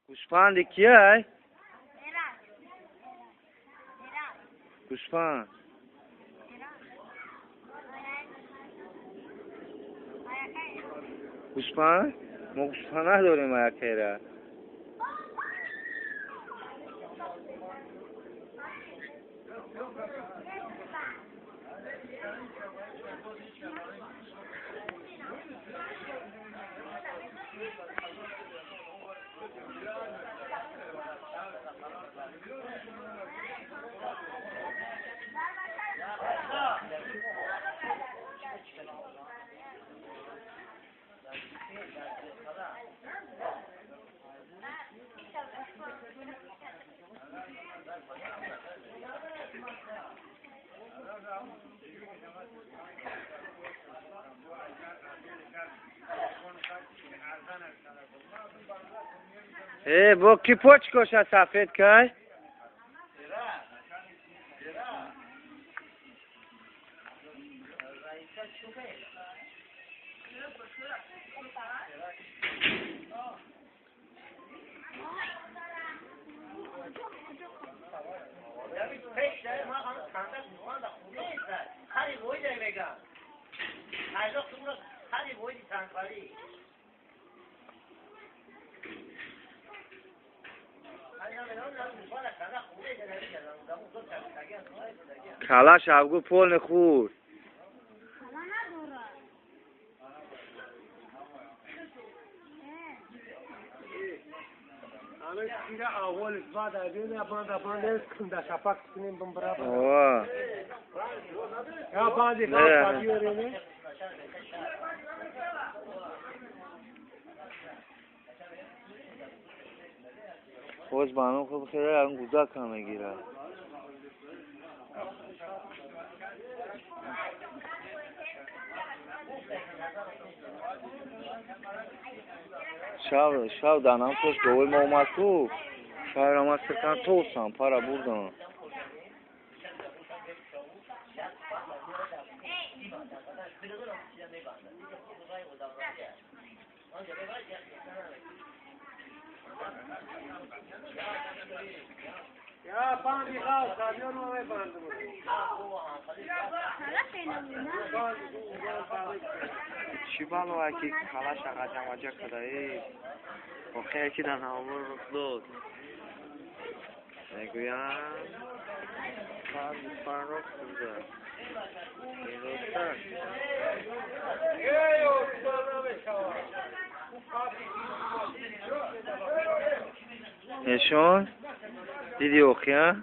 Гӯсфанди кияй? Гӯсфанд. Гӯсфанд? Мо гӯсфанд надорем аякера. Бо ки почкоша сафед кай? Калаш авгу полный хурд. Боз баном хуб хеле ан гузака мегирад. Шав, шав данам тош говой ма омад ту. Шаҳра ма сиркан тосам, пара бурдам. Чӣ бало ки калаша ғаҷамаҷа када э? Охе яки дар навбор рух дод. Мегӯянд гӯсфандро хӯрда. Ин рост аст? Нишон? Диди охи, а?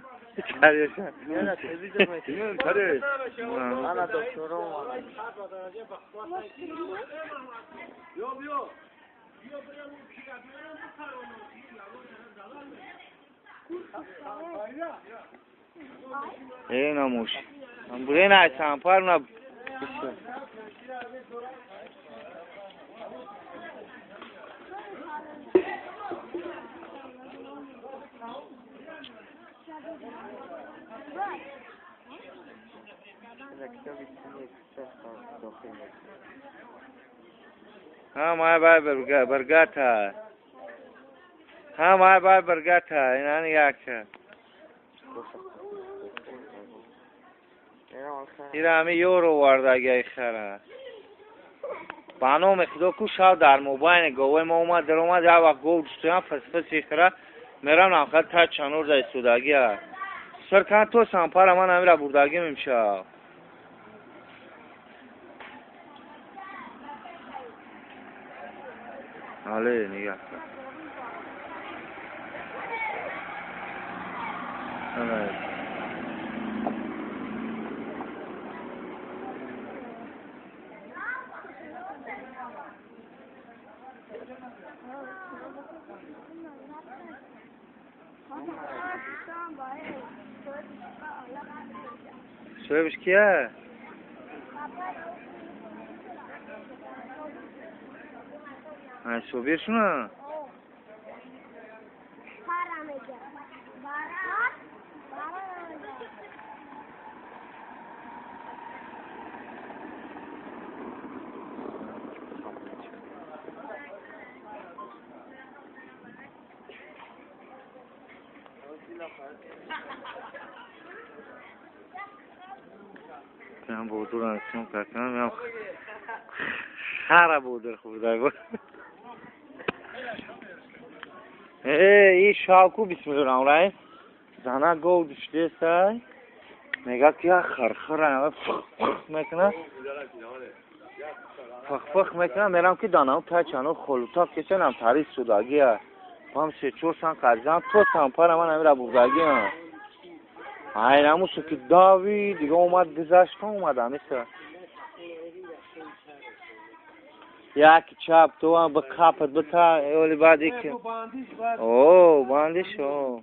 Э, намуш. Бурена сампар на. हाँ my भाई बरगा था। हाँ my भाई बरगा था। इनानी याक्षा. Ира ами ёро овардаги хара. Ба номи Худо ку шав дар мобайни говои ма омад даромад як вақт гов ҷустуям фасфаси хара мерам намхал та чанор да истодагия. Сиркан то сампара ман амира бурдагим имшав. Але нигаҳ кун. Соҳибаш кия? Ай собир шуна? Ям бодурам съёмка кунам, ям хара бодур хӯрда буд. Э, и шавку бисмиллоҳир раҳим. Зана гов душтесай. Мега ки як хирхира мекунад. Фих-фих мекунад, мерам ки данам тачану холутак кечанам тари судагия. Пам се-чор сан қарзам, то сампара ман амира бурдагиам. Айнамусу ки дави, дига омад гузашта омад амиса. Як чап то ам ба қапат бита, оли баъд ики. О, бандиш, о.